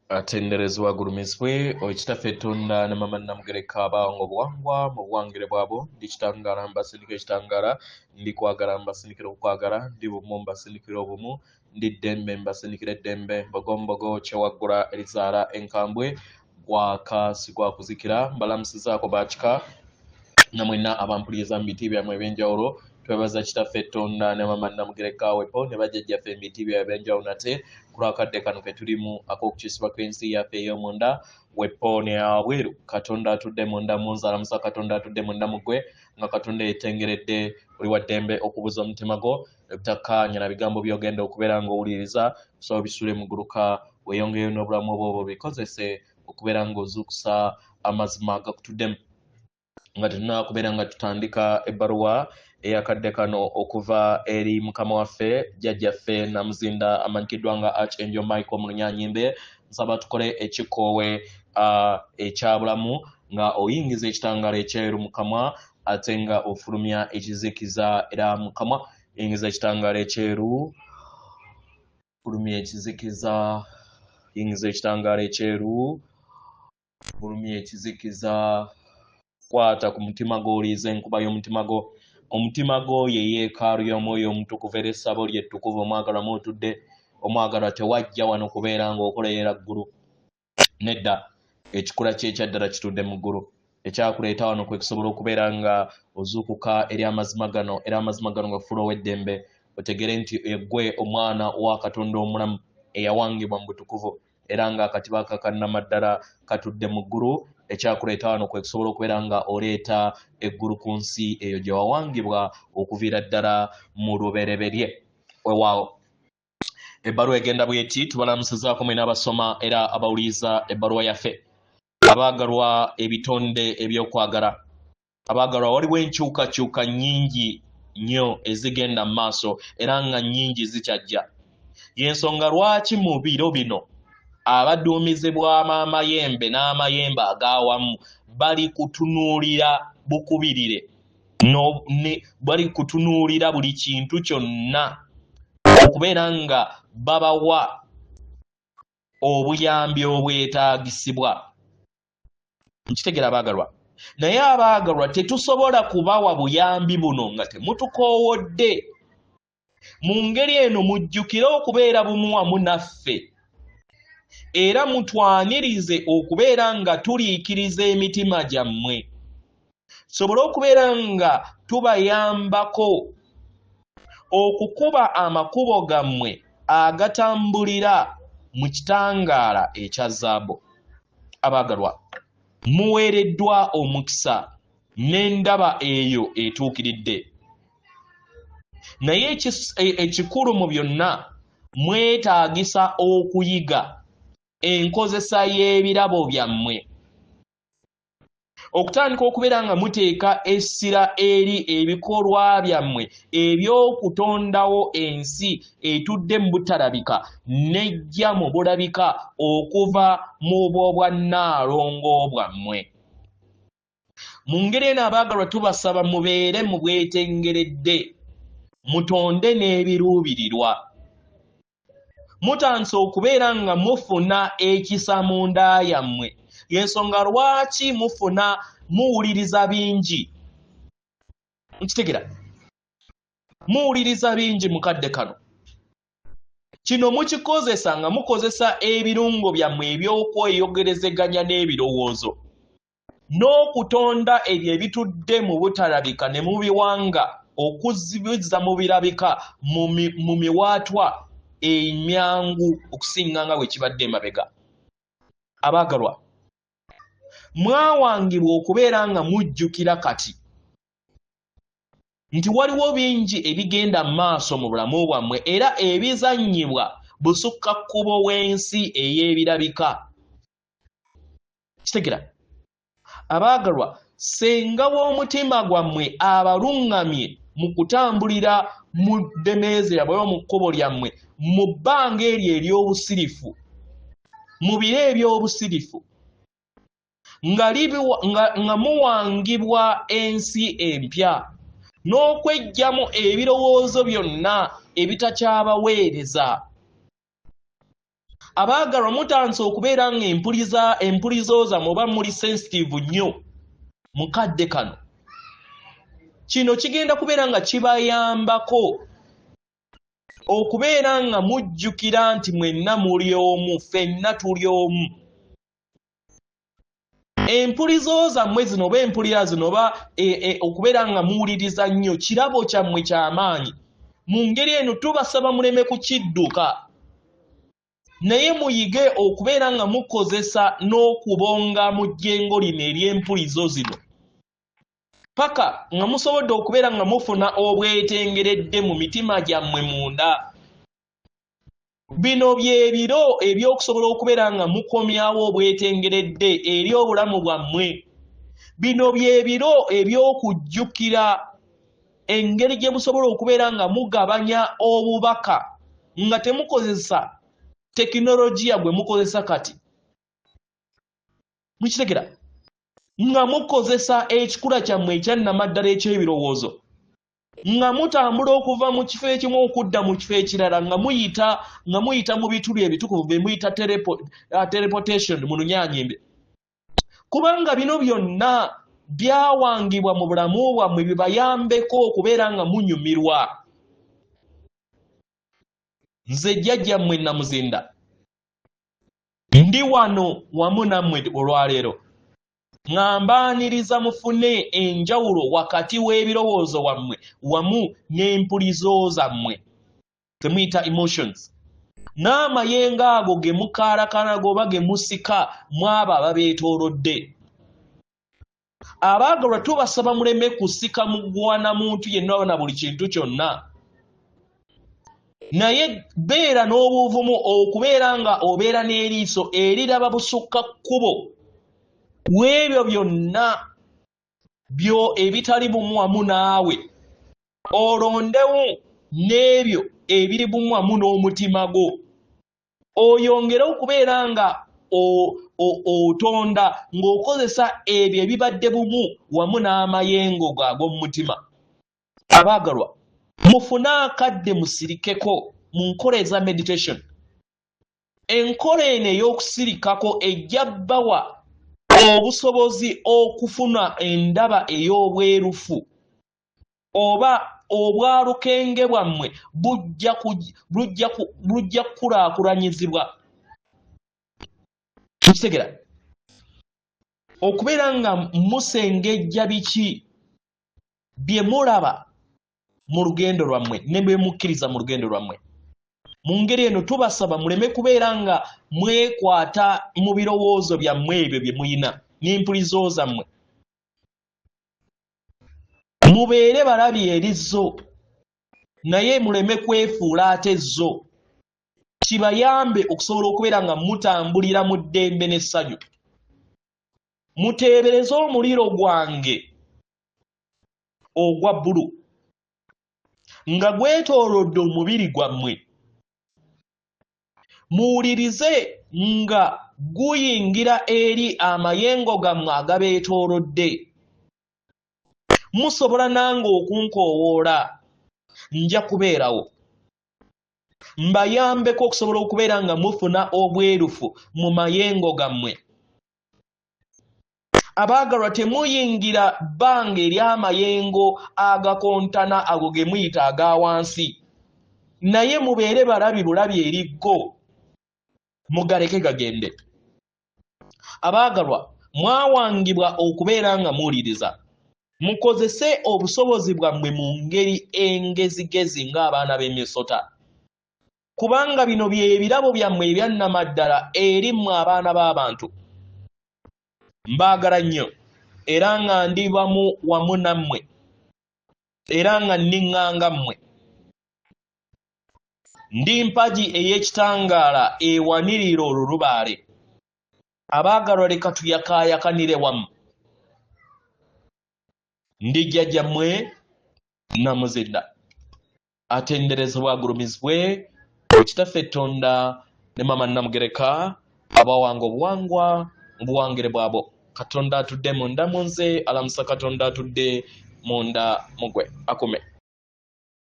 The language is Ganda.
Atenderezebwa agulumizibwe oyo Kitaffe Tonda ne Maama Namugereka abawanga obuwangwa mu buwangire bwabwo. Ndi kitangaala mbasindika ekitangaala, ndi kwagala mbasindikira okwagala, ndi bumu mbasindikira obumu, ndi ddembe mbasindikira eddembe, mbogombogo kyewaggula erizaala enkambwe, gwaka sigwakuzikira. Mbalamusizaako bakika namwenna abampuliriza mu biti byammwe ebyenjawulo. Twebaza Kitaffe Tonda ne Maama Namugereka wepo ne bajjajjaffe mu biti byabwe ebyenjawulo nate ku lwakadde kano ke tulimu ak'okukyusibwa kw'ensi yaffe ey'omunda wepo ne wabweru. Katonda atudde munda mu nze alamusa Katonda atudde munda mu ggwe, nga Katonda yetengeredde oli wa ddembe okubuza omutima gwo ebitakkaanya na bigambo by'ogenda okubeera ng'owuliriza. Kusaba obisule muguluka weeyongeyo n'obulamu obwo obwo bikozese okubeera ng'ozuukusa amazima agakutuddemu. Nga tetunnaba kubeera nga tutandika ebbaluwa eyakadde kano okuva eri mukama waffe jjajjaffe Namuzinda amanyikiddwa nga Archangel Michael mu Lunyanyimbe, nsaba tukole ekikoowe ekya bulamu nga oyingiza ekitangaala ekyeru mu kamwa ate nga ofulumya ekizikiza era mu kamwa. Yingiza ekitangaala ekyeru, fulumya ekizikiza, yingiza ekitangaala ekyeru, fulumya ekizikiza. Kwata ku mutima gwo, oliiza enkuba y'omutima gwo. Omutima gwo ye yeekaalu y'omwoyo omutukuvu era essabo lye ttukuvu omwagalwa mw'otudde. Omwagalwa, tewajja wano kubeera ng'okolerera ggulu, nedda. Ekikula kye ekyaddala kitudde mu ggulu. Ekyakuleeta wano kwe kusobola okubeera nga ozuukuka eri amazima gano, era amazima gano gakufuula ow'eddembe, otegere nti eggwe omwana wa Katonda omulamu eyawangibwa mu butukuvu era ng'akatiba akakannamaddala katudde mu ggulu. Ekyakuleeta wano kwe kusobola okubeera nga oleeta eggulu ku nsi eyo gye wawangibwa okuviira ddala mu lubereberye. Weewaawo ebbaluwa egenda bweti: tubalamusizaako mwena abasoma era abawuliriza ebbaluwa yaffe. Abaagalwa, ebitonde ebyokwagala, abaagalwa, waliwo enkyukakyuka nnyingi nnyo ezigenda mu maaso era nga nnyingi zikyajja. Y'ensonga lwaki mu biro bino abaduumizi bw'amayembe n'amayembe ag'awamu bali kutunuulira bukubirire, bali kutunuulira buli kintu kyonna okubeera nga babawa obuyambi obwetaagisibwa. Nkitegera abaagalwa, naye abaagalwa, tetusobola kubawa buyambi buno nga temutukoowodde. Mu ngeri eno mujjukire okubeera bumu wamu naffe era mutwanirize okubeera nga tuliikiriza emitima gyammwe, tusobole okubeera nga tubayambako okukuba amakubo gammwe agatambulira mu kitangaala ekya zaabu. Abaagalwa, muweereddwa omukisa n'endaba eyo etuukiridde, naye ekikulu mu byonna, mwetaagisa okuyiga enkozesa y'ebirabo byammwe, okutandika okubeera nga muteeka essira eri ebikolwa byammwe eby'okutondawo ensi etudde mu butalabika n'ejja mu bulabika okuva mu bwobwannaalongo bwammwe. Mu ngeri eno abaagalwa, tubasaba mubeere mu bwetengeredde, mutonde n'ebiruubirirwa. Mutandise okubeera nga mufuna ekisa munda yammwe, y'ensonga lwaki mufuna muwuliriza bingi. Nkitegera muwuliriza bingi mu kadde kano. Kino mukikozesa nga mukozesa ebirungo byammwe eby'okweyogerezeganya n'ebirowoozo n'okutonda ebyo ebitudde mu butalabika ne mubiwanga okuzibizza mu birabika mu miwaatwa emyangu okusinga nga bwe kibadde emabega. Abaagalwa, mwawangibwa okubeera nga mujjukira kati nti waliwo bingi ebigenda mu maaso mu bulamu bwammwe era ebizannyibwa busukka kkubo w'ensi ey'ebirabika. Kitegera abaagalwa, senga w'omutima gwammwe abaluŋŋamye mu kutambulira mu ddemeeze yabwe oba mu kkubo lyammwe mu bbanga eryo ery'obusirifu, mu biro eby'obusirifu, nga muwangibwa ensi empya n'okweggyamu ebirowoozo byonna ebitakyabaweereza. Abaagalwa, mutandise okubeera nga empulizo zammwe oba muli sensitive nnyo mu kadde kano. Kino kigenda kubeera nga kibayambako okubeera nga mujjukira nti mwenna muli omu, ffenna tuli omu. Empulizo zammwe zino oba empulira zino oba okubeera nga muwuliriza nnyo kirabo kyammwe ky'amaanyi. Mu ngeri eno tubasaba muleme kukidduka, naye muyige okubeera nga mukozesa n'okubonga mu jjengo lino ery'empulizo zino paka nga musobodde okubeera nga mufuna obwetengeredde mu mitima gyammwe munda. Bino bye biro eby'okusobola okubeera nga mukomyawo obwetengeredde eri obulamu bwammwe. Bino bye biro eby'okujjukira engeri gye musobola okubeera nga mugabanya obubaka nga temukozesa tekinologiya gwe mukozesa kati. Mukitegera? Nga mukozesa ekikula kyammwe ekyannamaddala eky'ebirowoozo, nga mutambula okuva mu kifo ekimu okudda mu kifo ekirala, nga muyita mu bituli ebitukuvu bye muyita teleportation mu Lunyanyimbe. Kubanga bino byonna byawangibwa mu bulamu bwammwe bibayambeko okubeera nga munyumirwa. Nze jjajjammwe Namuzinda ndi wano wamu nammwe olwaleero nga mbaaniriza mufune enjawulo wakati w'ebirowoozo wammwe wamu n'empulizo zammwe temuyita emotions, n'amayengo ago ge mukaalakana goba ge musika mu abo ababeetoolodde. Abaagalwa, tubasaba muleme kusika muguwa na muntu yenna na buli kintu kyonna, naye beera n'obuvumu okubeera nga obeera n'eriiso eriraba busukka kkubo w'ebyo byonna byo ebitali bumu wamu naawe, olondewo n'ebyo ebiri bumu wamu n'omutima gwo, oyongere okubeera nga otonda ng'okozesa ebyo ebibadde bumu wamu n'amayengo go ag'omu mutima. Abaagalwa, mufune akadde musirikeko mu nkola eza meditation. Enkola eno ey'okusirikako ejja bbawa obusobozi okufuna endaba ey'obwerufu oba obwalukenge bwammwe bujja kukulaakulanyizibwa. Mukitegera? Okubeera nga musengejja biki bye mulaba mu lugendo lwammwe ne bwe mukkiriza mu lugendo lwammwe. Mu ngeri eno tubasaba muleme kubeera nga mwekwata mu birowoozo byammwe ebyo bye muyina n'empulizo zammwe. Mubeere balabi eri zo, naye muleme kwefuula ate zo, kibayambe okusobola okubeera nga mutambulira mu ddembe n'essanyu. Muteebereze omuliro gwange ogwa bbulu nga gwetoolodde omubiri gwammwe, muwulirize nga guyingira eri amayengo gammwe agabeetoolodde. Musobola nange okunkoowoola, nja kubeerawo mbayambeko okusobola okubeera nga mufuna obwerufu mu mayengo gammwe. Abaagalwa, temuyingira bbanga ery'amayengo agakontana ago ge muyita aga wansi, naye mubeere balabi bulabi eri go, mugaleke gagende. Abaagalwa, mwawangibwa okubeera nga muwuliriza. Mukozese obusobozi bwammwe mu ngeri engezigezi ng'abaana b'emisota, kubanga bino bye birabo byammwe ebyannamaddala eri mmwe abaana b'abantu. Mbaagala nnyo era nga ndi bamu wamu nammwe era nga nniŋŋanga mmwe. Ndi mpagi ey'ekitangaala ewanirira olulubaale. Abaagalwa, leka tuyakaayakanire wamu. Ndi jjajjammwe Namuzinda, atenderezebwa agulumizibwe Kitaffe Tonda ne Maama Namugereka abawanga obuwangwa mu buwangire bwabwo. Katonda atudde munda mu nze alamusa Katonda atudde munda mu gwe akume.